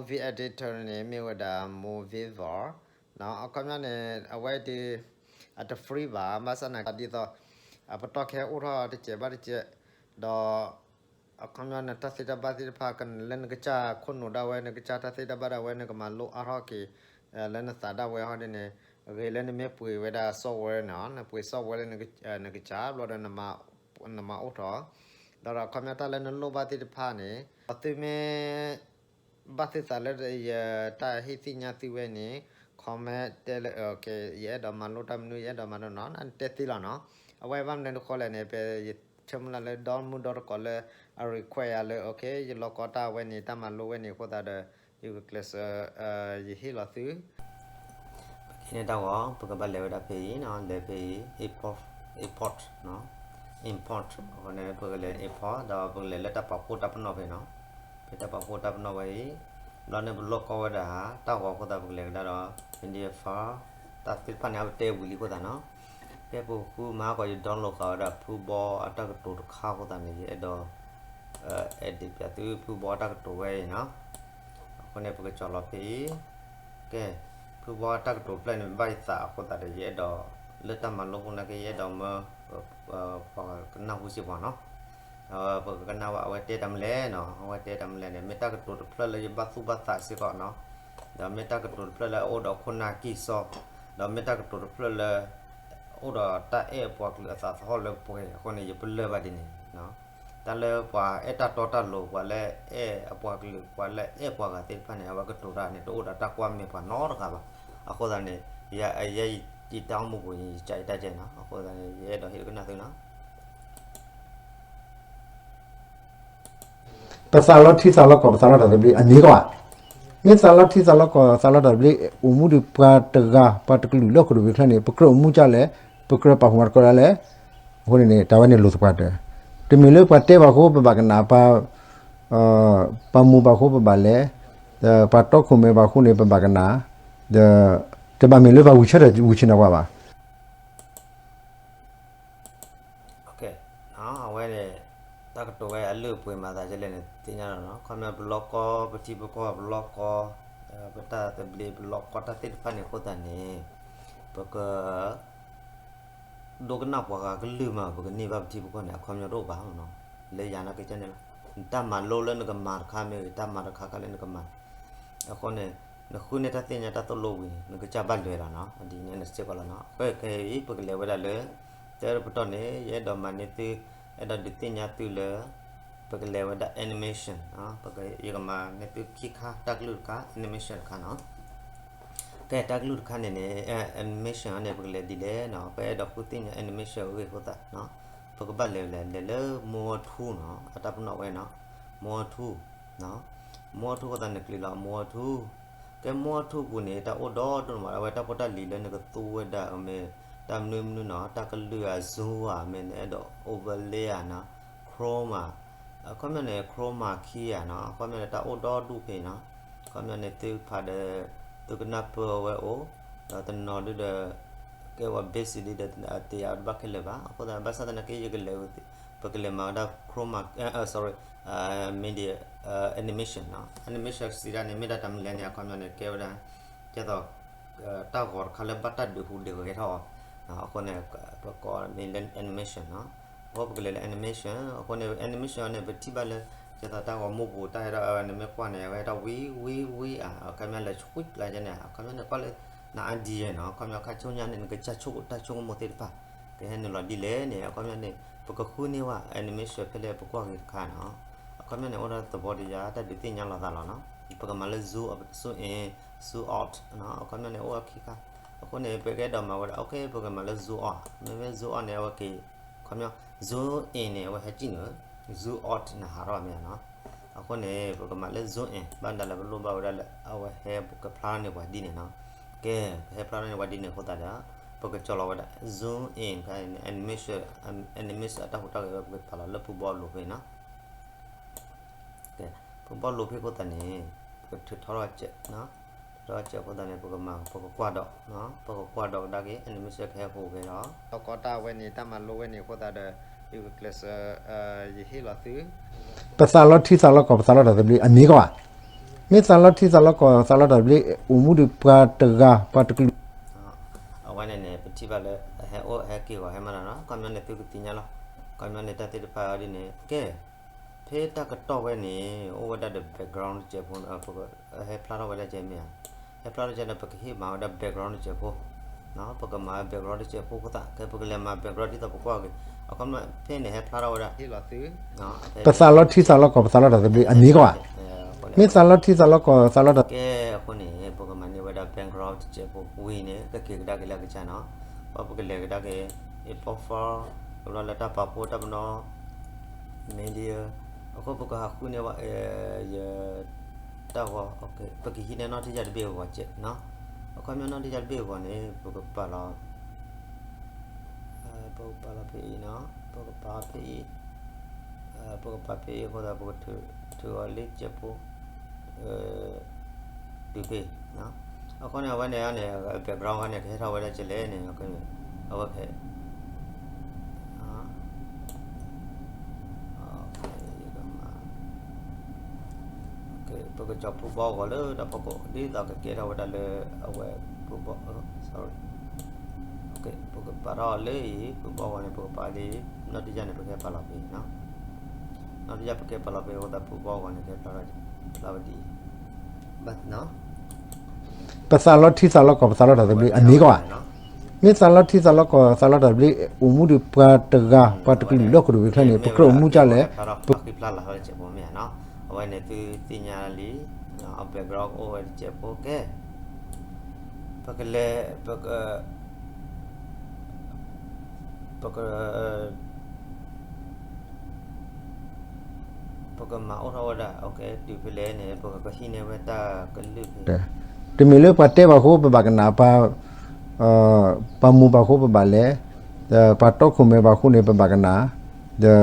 Movie editor န့ၣ် မ့ၢ်ဝဲဒၣ် Movavi အခီပညီန့ၣ် အဝဲဒၣ် အတ free ဘၣ်, ဘၣ်ဆၣ်နာ်က့ဒ်သိး အပတီၢ်ခဲအိၣ်ထီၣ်တစဲးဘၣ်တစဲး, ဒီး အခီပညီနတၢ်သ့တၢ်ဘၣ်သ့ၣ်တဖၣ် လၢနကစၢ်ခိၣ်နူာ်ဒၣ်ဝဲ နကစၢ်တၢ်သ့တၢ်ဘၣ်ဒၣ်ဝဲ နကမၤလိအါထီၣ်က့ၤ လၢနသးဒၣ်ဝဲဟီဒ်န့ၣ်, ဂ့ၤလၢနမ့ၢ်ပှ့ၤဝဲဒၣ် software န့ၣ်, နပှ့ၤ software လၢနကစၢ်ဘျီဒီး နမၤအိၣ်ထီၣ်, ဒီးအခီပညီတၢ်လၢနလိၣ်ဘၣ်သ့ၣ်တဖၣ်န့ၣ် ဒီးသုမ့ၢ် ဘၣ်သုသးလၢယတၢ်ဟ့ၣ်သ့ၣ်ညါသုဝဲန့ၣ် comment တဲလၢ ယအဲၣ်ဒိးမၤလိတၢ်မနုၤ ယအဲၣ်ဒိးမၤလိနီၤ နတဲသ့လီၤနီၤ. အဝဲဘၣ်မနုၤတဃိလဲၣ်န့ၣ် ပယဆၢမုၢ်လၢ်လၢ ဒီမုၢ်ဒီတကိးလၢ အ request ယၤလၢ ယလီၤကီတၢ်ဝဲန့ၣ် တၢ်မၤလိဝဲန့ၣ်အဃိသတးဒီး ယကကျဲးစၢး ယဟ့ၣ်လီၤသု ပကန့ၢ်တၢ်ဂီၤ ပကဘၣ်လဲၤဝဲဒၣ်ဖဲအံၤနီၤ, လဲၤဖဲအံၤ import, import, import အဃိန့ၣ် ပကလဲၤ import ဒီးပကလဲၤလၢတၢ်ပာ်ဖှိၣ်တၢ်ပနီၣ်ဖဲနီၤ, ဖဲတၢ်ပာ်ဖှိၣ်တၢ်ပနီၣ်ဝဲအံၤ, ဘျီန့ၣ်ပလိၣ်ကီဝဲဒၣ် တၢ်ဂီၤအဃိသတး ပကလဲၤကဒါဒီး media file တၢ်သ့ၣ်တဖၣ်န့ၣ် အဝဲတဲဝံၤလံအဃိသတးနီၤ, ကဲပဃုမၤဟါကီး ယ download ဃာ်ဝဲဒၣ် ဖုဘီ အတၢ်ကတိၤတခါအဃိသတးန့ၣ် ယအဲၣ်ဒိး edit ပၠးသု ဖုဘီ အတၢ်ကတိၤဝဲအံၤနီၤ. အဃိန့ၣ် ပကကၠီၤလီၤဖဲအံၤ, ကဲ ဖုဘီ အတၢ်ကတိၤတဖျၢၣ်န့ၣ် ဘၣ်ယသးအဃိသတးဒီး ယအဲၣ်ဒိး လၢတၢ်မၤလိပူၤနာ်က့ ယအဲၣ်ဒိးမၢ ပှၤကနၢ်ဟူစ့ၢ်ကီးနီၤ. ပကကနၣ်ဝဲ အဝဲတဲတၢ်မနုၤလဲၣ်နီၤ, အဝဲတဲတၢ်မနုၤလဲၣ်န့ၣ် မ့ၢ်တၢ်ကတိၤတဖျၢၣ်လၢယဘၣ်သူၣ်ဘၣ်သးစ့ၢ်ကီးနီၤ, ဒီးမ့ၢ်တၢ်ကတိၤတဖျၢၣ်လၢအအိၣ်ဒီးခိၣ်နၢ်ကံၢ်စီ, ဒီးမ့ၢ်တၢ်ကတိၤတဖျၢၣ်လၢ အိၣ်ဒီးတၢ်အဲၣ်အပှၤကလုာ်အသးသဟီၣ်လၢပှဲၤအဃိန့ၣ် ယပလၢၢ်ဘၣ်ဒ်န့ၣ်, တၢ်လၢပှၤအဲၣ်တၢ်တီတၢ်လိၤ ပှၤလၢအဲၣ်အပှၤကလုာ် ပှၤလၢအဲၣ်ပှၤဂၤသ့ၣ်တဖၣ်န့ၣ် အဝဲကတိၤတၢ်န့ၣ် တအိၣ်ဒီးတၢ်ကွၢ်မဲာ်ပှၤနီတဂၤဘၣ်. အဃိသတးန့ၣ် ယ ယတၢ်အိၣ်မူပူၤ ယကးယတၢ်ကဲနီၤ, အဃိသတးန့ၣ် ယအဲၣ်ဒိးဟ့ၣ်ကနၣ်သုနီၤ. ပသးလီထံသးလီကီၢ် ပသးလီတၢ်သဘျ့ အမ့ၢ်ကီးဧါ, မ့ၢ်သးလီထံသးလီကီၢ် သးလီတၢ်သဘျ့ အိၣ်မူဒီးပှၤတဂၤ ပှၤတကလုာ်လၢဟီၣ်ခိၣ်ဒီဘ့ၣ်ချၢန့ၣ် ပကြၢးအိၣ်မူဒ်လဲၣ်, ပကြၢးပာ်ဖှိၣ်မၤသကိးဒ်လဲၣ်, အဃိန့ၣ်န့ၣ် တၢ်ဝဲန့ၣ်လိၤသပှၢ်တၢၢ်, တမ့ၢ်လၢပှၤတဲဘၣ်အဃိ ပဘၣ်ကနၣ်, ပှၤမိၢ်ဘၣ်အဃိပဘၣ်လဲၤ, ဒီးပှၤတီခိၣ်မဲဘၣ်အဃိန့ၣ် ပဘၣ်ကနၣ်, ဒီး တဘၣ်မ့ၢ်လၢပှၤဝံၤဆၢထၢၣ်ဝံၤဆ့ၣ်နီၤပှၤဘၣ်. အဝဲန့ၣ် တၢ်ကတိၤဝဲအလုၢ်အပှ့ၤမၤသးဒ်လဲၣ်န့ၣ် သ့ၣ်ညါလီၤနီၤ, ခီပညီပလီကီ ပထံပကီၢ် ပလီကီ ပတၢ်သဘျ့ ပလီကီတၢ်သ့ၣ်တဖၣ်န့ၣ်အဃိသတးန့ၣ် ပက ဒိကနၣ်ပှၤဂၤကလုၢ်မး ပကန့ၢ်ဘၣ်ပထံပကီၢ်န့ၣ် အခီပညီတအိၣ်ဘၣ်မနီၤ, လၢယၤနာ်က့န့ၣ်လီၤ. တၢ်မၤလိလၢနကမၤတခါမ့ၢ်ဂ့ၤ တၢ်မၤတခါခါလၢနကမၤ, အဃိန့ၣ် နဃုန့ၢ်တၢ်သ့ၣ်ညါတၢ်သိၣ်လိဝံၤန့ၣ် နကစၢ်ဘၣ်လဲၤလီၤနီၤ, ဒ်န့ၣ်စ့ၢ်ကီးလီၤနီၤ. အဃိခဲအံၤ ပကလဲၤဝဲဒၣ်လၢ တၢ်ပတီၢ်န့ၣ် ယအဲၣ်ဒိးမၤန့ၢ်သု, အဲၣ်ဒိးဒုးသ့ၣ်ညါသုလၢ ပကလဲၤဝဲဒၣ် animation, ယကမၤန့ၢ်သုခံခါ တၢ်ကလုၢ်တခါ animation တခါနီၤ. ကဲ တၢ်ကလုၢ်တခါန့ၣ်န့ၣ် animation န့ၣ် ပကလဲၤဒ်လဲၣ်နီၤ, ပအဲၣ်ဒိးဃုသ့ၣ်ညါ animation အဂ့ၢ်အဃိသတးနီၤ, ပကဘၣ်လဲၤလဲၤ လဲၤလၢ Moa Tool နီၤ, အတၢ်ပနီၣ်ဝဲနီၤ, Moa Tool, Moa Tool အဃိသတးန့ၣ် click လီၤ Moa Tool. ကဲ Moa Tool ပူၤန့ၣ် တၢ်အိၣ်ဒီဒိၣ်မး အဝဲတၢ်ဖိတၢ်လံၤလၢနကသူဝဲဒၣ်မ့ၢ် တၢ်မနုၤမနုၤနီၤ, တၢ်ကလုၢ်ဧါ zoom ဧါ မ့ၢ်နအဲၣ်ဒိး overlay ဧါနီၤ, chroma အခီပညီန့ၣ် chroma key ဧါနီၤ, အခီပညီန့ၣ် တၢ်အိၣ်ဒီဒူၣ်ဖဲနီၤ, အခီပညီန့ၣ် သုဖးဒီး သုကနၢ်ပၢၢ်ဝဲအိၣ်, ဒီးတနီၤဒုဒီး ကဲဝဲ basic ဒ်ဒီး တယၤတဘၣ်ခဲလၢာ်ဘၣ်. အဃိသတး ဘၣ်ဆၣ်သနာ်က့ ယကလဲၤ, ပကလဲၤမၤဝဲဒၣ် chroma, sorry, media, animation နီၤ. Animation စံးတၢ်န့ၣ် မ့ၢ်ဒၣ်တၢ်မနုၤလဲၣ်န့ၣ် အခီပညီန့ၣ် ကဲဝဲဒၣ် ကဲသိး တၢ်ဂီၤတခါလၢဘၣ်တၢ်ဒုးဟူးဒုးဂဲၤထီၣ်အီၤ, အဃိန့ၣ် ပကိးန့ၣ်လၢ animation နီၤ. အဃိပကလဲၤလၢ animation, အဃိန့ၣ် animation န့ၣ် ပထံၣ်ဘၣ်လၢ ကဲသိးတၢ်ဂီၤမူပူၤ တၢ်ဟဲထီၣ် နမ့ၢ်ကွၢ်န့ၣ် အဝဲဟဲထီၣ်ဝံဝံဝံဧါ, အခီပညီလဲၤဆှံကျါကဲန့ၣ် အခီပညီန့ၣ် ကွၢ်လၢ န idea နီၤ, အခီပညီခါဆူညါန့ၣ် နကစၢ်ဆိကမိၣ်တၢ်ဆိကမိၣ်သ့ၣ်တဖၣ် ကဟဲနုာ်လီၤဒ်လဲၣ်န့ၣ် အခီပညီန့ၣ် ပကဃုန့ၢ်ဝဲ animation ဖဲလၢပကွၢ်က့ၤတခါနီၤ. အခီပညီန့ၣ် အိၣ်ဒီးသဘောတရား တၢ်ဒုးသ့ၣ်ညါလီၤသးလီၤနီၤ. ပကမၤလၢ zoom, zoom in, zoom out နီၤ, အခီပညီန့ၣ် အိၣ်ခံခါ. အဃိန့ၣ် ပကအဲၣ်ဒိးမၤဝဲဒၣ် okay ပကမၤလၢ zoom out, မ့မ့ၢ် zoom out န့ၣ် အဝဲက့ၤ အခီပညီ zoom in န့ၣ် အဝဲဟဲကံၣ်နုာ်, zoom out နဟးထီၣ်မ့ၢ်ဧါနီၤ. အဃိန့ၣ် ပကမၤလၢ zoom in ဘၣ်ဒၣ်လၢပလိၣ်ဘၣ်ဝဲဒၣ်လၢ အဝဲဟဲကဖျါထီၣ်န့ၢ်ပှၤဒ်န့ၣ်နီၤ. ကဲ ကဟဲဖျါထီၣ်န့ၢ်ပှၤဒ်န့ၣ်အဃိသတးဒီး ပကကၠီလီၤဝဲဒၣ် zoom in ခါန့ၣ် animation, animation အတၢ်ဟူးတၢ်ဂဲၤဝဲ ပကဖးလီၤလၢဖုဘီလိၤဖဲနီၤ. ကဲ ဖုဘီလိၤဖဲအဃိသတးန့ၣ် ပကထုးထီၣ်ထီၣ်စဲး, ထုးထီၣ်စဲးအဃိသတးန့ၣ် ပကမၤ ပကကွၢ်ဒီး, ပကကွၢ်ဒီးကဒါက့ၤ animation ကဟဲကအိၣ်က့ၤလီၤ. လီၤကီတၢ်ဝဲန့ၣ် တၢ်မၤလိဝဲန့ၣ်အဃိသတးဒီး ယကကျဲးစၢး ယဟ့ၣ်လီၤသု ပသးလီထံသးလီကီၢ် ပသးလီတၢ်သဘျ့ အမ့ၢ်ကီးဧါ. မ့ၢ်သးလီထံသးလီကီၢ်သးလီတၢ်သဘျ့ အိၣ်မူဒံးပှၤတဂၤ ပှၤတကလုာ် အဝဲန့ၣ်န့ၣ် ပထံၣ်ဘၣ်လၢ ဟဲအိၣ်ဟဲက့ၤဂီၤဟဲမးနီၤနီၤ ခီပညီန့ၣ်သုကသ့ၣ်ညါလီၤ. ခီပညီန့ၣ် တၢ်သ့ၣ်တဖၣ်အီၤဒ်န့ၣ် ကဲ ဖဲတၢ်ကတီၢ်ဝဲန့ၣ် အိၣ်ဝဲဒၣ်ဒီး background တစဲးဖိ ဟဲဖျါထီၣ်ဝဲဒၣ်ကဲမ့ၢ်ဧါ, ဟဲဖျါထီၣ်ကဲဒီး ပကဟ့ၣ်မၤဝဲဒၣ် background တစဲးဖိ ပကမၤဝဲ background တစဲးဖိအဃိသတး ကဲပကလဲၤမၤ background ဒ်သိးပကွၢ်က့ၤ အခီပညီဖဲန့ၣ်ဟဲဖျါထီၣ်ဝဲဒၣ် ပသးလီထံသးလီကီၢ် ပသးလီတၢ်သဘျ့အမ့ၢ်ကီးဧါ, မ့ၢ်သးလီထံသးလီကီၢ် သးလီတၢ် ကဲအဃိန့ၣ် ပကမၤန့ၢ်ဝဲဒၣ် background တစဲးဖိဝံၤန့ၣ် ကက့ၤကဒါက့ၤလၢအကစၢ်နီၤ, ပကလဲၤကဒါက့ၤ import file ကဘျီလၢတၢ်ပာ်ဖှိၣ်တၢ်ပနီၣ် media အဃိပကဟးဃုန့ၢ်ဝဲ ယ တၢ်ဂီၤ ပကဟံးန့ၢ်နီၣ်တယၢ်တဘ့ၣ်အဂီၢ်ကဲးနီၤ, အခီပညီနီၣ်တယၢ်တဘ့ၣ်အဂီၢ်န့ၣ် ပကပာ်လီၤ ပကပာ်လီၤဖဲအံၤနီၤ, ပကပာ်ဖဲအံၤ, ပကပာ်ဖဲအံၤအဃိသတး ပကထုးအီၤလၢစဲးဖိ ဒုးဖဲ အဃိန့ၣ် အဝဲန့ၣ်န့ၣ် background ခါန့ၣ် ကဟဲထီၣ်ဝဲဒၣ်ကလဲၣ်န့ၣ် အဝဲဖဲ ပကကၠီၤဖုဘီဂီၤလၢတၢ်ဖီခိၣ် ဒ်သိးကကဲထီၣ်ဝဲဒၣ်လၢအဝဲဖုဘီ sorry ပကပာ်ထီၣ်အီၤလၢအံၤ ဖုဘီဂီၤန့ၣ် ပကပာ်လံ နီၣ်တယၢ်န့ၣ် ပကဟဲပာ်လီၤဖဲအံၤနီၤ, နီၣ်တယၢ်ပကဟဲပာ်လီၤဖဲအံၤအဃိသတး ဖုဘီဂီၤန့ၣ် ကဟဲဖျါထီၣ်ဒ်အံၤ ပသးလီထံသးလီကီၢ် ပသးလီတၢ်သဘျ့အမ့ၢ်ကီးဧါ, မ့ၢ်သးလီထံသးလီကီၢ် သးလီတၢ်သဘျ့ အိၣ်မူဒံးပှၤတဂၤ ပှၤတကလုာ်လၢဟီၣ်ခိၣ်တဘ့ၣ်ချၢန့ၣ် ပကြၢးအိၣ်မူဒ်လဲၣ်, ပဃံဖျါလီၤဝဲတစဲးဖိမ့ၢ်ဧါနီၤ, အဝဲန့ၣ်သုသ့ၣ်ညါလံ, အ background အိၣ်ဝဲတစဲးဖိကဲ ပကလဲၤ ပက ပက ပကမၤအိၣ်ထီၣ်ဝဲဒၣ် တုၤဖဲလဲၣ်န့ၣ် ပကဟံးန့ၢ်ဝဲတၢ်ကလုၢ်ဖဲ တမ့ၢ်လၢပှၤတဲဘၣ်အဃိ ပဘၣ်ကနၣ်, ပှၤမူဘၣ်အဃိ ပဘၣ်လဲၤ, ပှၤတီခိၣ်မဲဘၣ်အဃိန့ၣ် ပဘၣ်ကနၣ်, ဒီး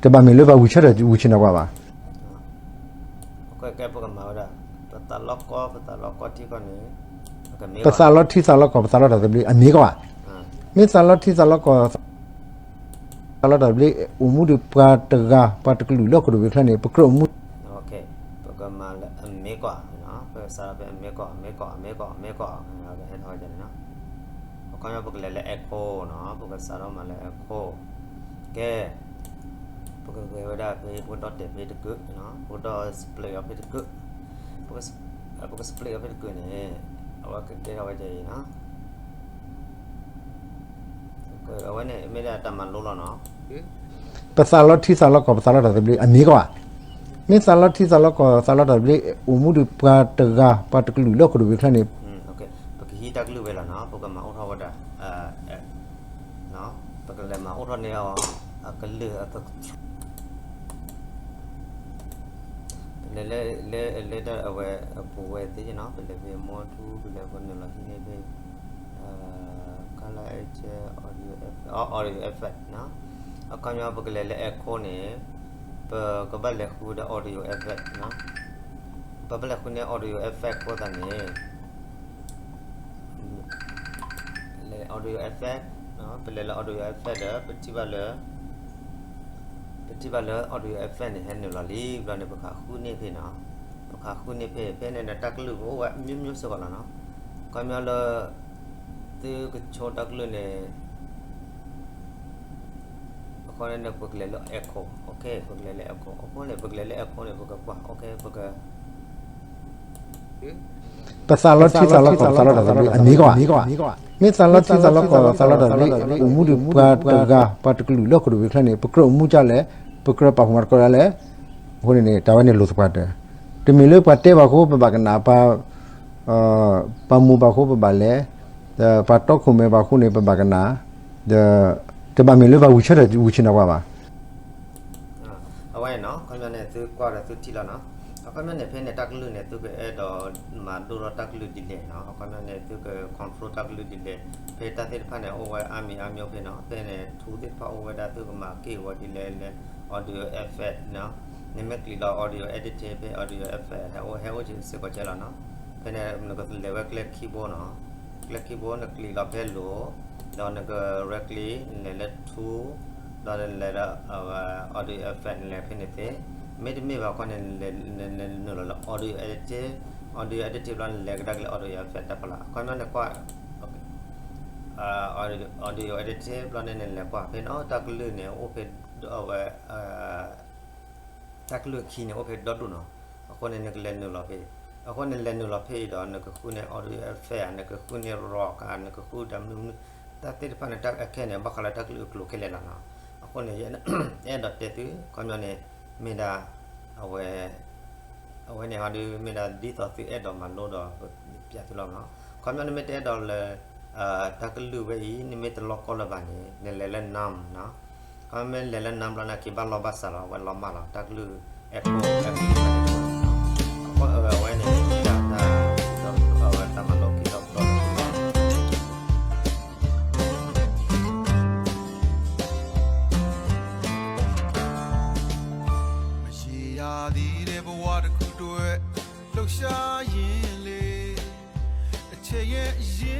တဘၣ်မ့ၢ်လၢပှၤဝံၤဆၢထၢၣ်ဝံၤဆ့ၣ်နီၤပှၤဘၣ်. ပကမၤဝဲဒၣ် ပသးလီကီၢ် ပသးလီကီၢ်ထံကီၢ်န့ၣ် ပသးလီထံသးလီကီၢ် ပသးလီတၢ်သဘျ့ အမ့ၢ်ကီးဧါ, မ့ၢ်သးလီထံသးလီကီၢ် သးလီတၢ်သဘျ့ အိၣ်မူဒံးပှၤတဂၤ ပှၤတကလုာ်လၢဟီၣ်ခိၣ်တဘ့ၣ်ချၢန့ၣ် ပကြၢးအိၣ်မူ ပကမၤလၢအမ့ၢ်ကီးဧါ, ပကစးထီၣ်ဖဲအမ့ၢ်ကီး အမ့ၢ်ကီး အမ့ၢ်ကီး အမ့ၢ်ကီး ဟဲထီၣ်ဝဲန့ၣ်နီၤ, အခီပညီပကလဲၤလၢ echo နီၤ, ပကစးထီၣ်မၤလၢ echo ကဲ ပကဂဲၤဝဲဒၣ်ဖဲ ပကဒီၣ်တဲာ်ဖဲတကုာ်, ပကဒီၣ် split အီၤဖဲတကုာ်, ပက split အီၤဖဲတကုာ်န့ၣ် အဝဲကကဲထီၣ်ဝဲဒ်အံၤနီၤ, အဝဲန့ၣ်မ့ၢ်ဒၣ်တၢ်မၤလိလီၤနီၤ. ပသးလီထံသးလီကီၢ် ပသးလီတၢ်သဘျ့ အမ့ၢ်ကီးဧါ, မ့ၢ်သးလီထံသးလီကီၢ် သးလီတၢ်သဘျ့ အိၣ်မူဒံးပှၤတဂၤ ပှၤတကလုာ်လၢဟီၣ်ခိၣ်တဘ့ၣ်ချၢန့ၣ် ပကဟံးတၢ်ကလုၢ်ဝဲလီၤနီၤ, ပကမၤအိၣ်ထီၣ်ဝဲဒၣ် ပကလဲၤမၤအိၣ်ထီၣ်န့ၢ်အီၤ အကလုၢ်အက ပလဲၤလၢ လၢ လၢတၢ်အဝဲ ပဝဲသ့ၣ်နီၤ, ပလဲၤဖဲ more tool ပလဲၤဖဲနုာ်လီၤဟံးန့ၢ်ဖဲ color edit, audio effect, audio effect နီၤ, အခီပညီပကလဲၤလၢ echo န့ၣ် ပကဘၣ်လဲၤဃုဒီး audio effect နီၤ, ပဘၣ်လဲၤဃုန့ၢ် audio effect အဃိသတးန့ၣ် လဲၤ audio effect, ပလဲၤလၢ audio effect ဒီး ပထံၣ်ဘၣ်လၢ ပထံၣ်ဘၣ်လၢ audio effect န့ၣ် ဟဲနုာ်လီၤလံ ဘျီန့ၣ် ပဃးဃုန့ၢ်ဖဲနီၤ, ပဃးဃုန့ၢ်ဖဲ ဖဲန့ၣ်ဒီးတၢ်ကလုၢ်ကအိၣ်ဝဲမျိုးမျိုးစ့ၢ်ကီးလီၤနီၤ, ခီပညီလၢ သုကဆိတၢ်ကလုၢ်န့ၣ် အဃိန့ၣ် ပကလဲၤလၢ echo, ပကလဲၤလၢ echo အဃိန့ၣ် ပကလဲၤလၢ echo န့ၣ် ပကကွၢ် ပက ပသးလီထံသးလီကီၢ် ပသးလီတၢ်သဘျ့ အမ့ၢ်ကီးဧါ, မ့ၢ်သးလီထံသးလီကီၢ် သးလီတၢ်သဘျ့ အိၣ်မူဒံးပှၤတဂၤ ပှၤတကလုာ်လၢဟီၣ်ခိၣ်တဘ့ၣ်ချၢန့ၣ် ပကြၢးအိၣ်မူဒ်လဲၣ်, ပကြၢးပာ်ဖှိၣ်မၤသကိးဒ်လဲၣ်, အဃိန့ၣ်န့ၣ် တၢ်ဝဲန့ၣ်လိာ်သပှၢ်တၢၢ်, တမ့ၢ်လၢပှၤတဲဘၣ်အဃိ ပဘၣ်ကနၣ်, ပှၤမူဘၣ်အဃိ ပဘၣ်လဲၤ, ပှၤတီခိၣ်မဲဘၣ်အဃိန့ၣ် ပဘၣ်ကနၣ်, ဒီးတဘၣ်မ့ၢ်လၢပှၤဝံၤဆၢထၢၣ်ဝံၤဆ့ၣ်နီၤပှၤဘၣ်. အဝဲန့ၣ်နီၤ ခီပညီန့ၣ် သုကွၢ်ဒီးသုထံၣ်လီၤနီၤ, အခီပညီန့ၣ် ဖဲန့ၣ် တၢ်ကလုၢ်န့ၣ် သုကအဲၣ်ဒိးမၤဒိၣ်ထီၣ်တၢ်ကလုၢ်ဒ်လဲၣ်နီၤ, အခီပညီန့ၣ် သုက control တၢ်ကလုၢ်ဒ်လဲၣ်, ဖဲတၢ်သ့ၣ်တဖၣ်န့ၣ် အိၣ်ဝဲအါမံၤအါမံၤဖဲနီၤ, ဖဲန့ၣ် tool သ့ၣ်တဖၣ်အိၣ်ဝဲဒၣ် သုကမၤက့ၢ်ဝဲဒ်လဲၣ်လဲၣ်, audio effect နီၤ, နမ့ၢ်ကျံၤလီၤ audio editing ဖဲ audio effect ဟဲအိၣ် ဟဲအိၣ်စ့ၢ်ကီးကဲလီၤနီၤ, ဖဲန့ၣ် နကလဲၤဝဲကျဲ keyboard နီၤ, ကျဲ keyboard နကျံၤလီၤဖဲ low ဒီးနက right click နလဲၤလၢ tool ဒီးနလဲၤဒီး audio effect နလဲၤဖဲန့ၣ်သ့, မ့တမ့ၢ်ဘၣ်ခီန့ၣ် နလဲၤနုာ်လီၤလၢ audio editing, audio editing ဘျီန့ၣ် လဲၤကဒါက့ၤလၢ audio effect တၢ်ဖီလာ် အခီပညီန့ၣ်ကွၢ် audio editing ဘျီန့ၣ် နလဲၤကွၢ်ဖဲန့ၣ် တၢ်ကလုၢ်န့ၣ် အိၣ်ဖဲ အဝဲ တၢ်ကလုၢ်အခံန့ၣ် အိၣ်ဖဲဒီဒူၣ်နီၤ. အဃိန့ၣ် နကလဲၤနုာ်လီၤဖဲ, အဃိန့ၣ် နလဲၤနုာ်လီၤဖဲအံၤဒီး နကဃုန့ၢ် audio effect ဧါ, နကဃုန့ၢ် rock ဧါ, နကဃုတၢ်မနုၤမနုၤ, တၢ်သ့ၣ်တဖၣ်န့ၣ် တၢ်ခဲန့ၣ် ဘၣ်ဃးလၢတၢ်ကလုၢ်အကျိၤခဲလၢာ်လီၤနီၤ. အဃိန့ၣ် ယအဲၣ်ဒိးတဲသု ခီပညီန့ၣ် မ့ၢ်ဒၣ် အဝဲ အဝဲန့ၣ်ဟီဒုး မ့ၢ်ဒၣ်ဒ်သိးသုအဲၣ်ဒိးမၤလိဒီး ပျးသုလီၤနီၤ. ခီပညီနမ့ၢ်တအဲၣ်ဒိးလၢ တၢ်ကလုၢ်ဝဲအံၤ နမ့ၢ်တလီၢ်ကီၢ်လၢၤဘၣ်န့ၣ် နလဲၤလၢ none နီၤ. ခီပညီမ့ၢ်လဲၤလၢ none ဘျီန့ၣ် က့ၤဘၣ်လီၢ်ဘၣ်စးလီၤ အဝဲလီၤမၢ်လီၤ တၢ်ကလုၢ် echo အဝဲန့ၣ် မ့ၢ်ဒၣ်တၢ် အဝဲတၢ်မၤလိခံဒီးပတီၢ်လီၤ မရှေရာသီထဲ ဘဝတစ်ခုအတွက် လှုပ်ရှားရင်းလေး အချိန်ရဲ့အရင်း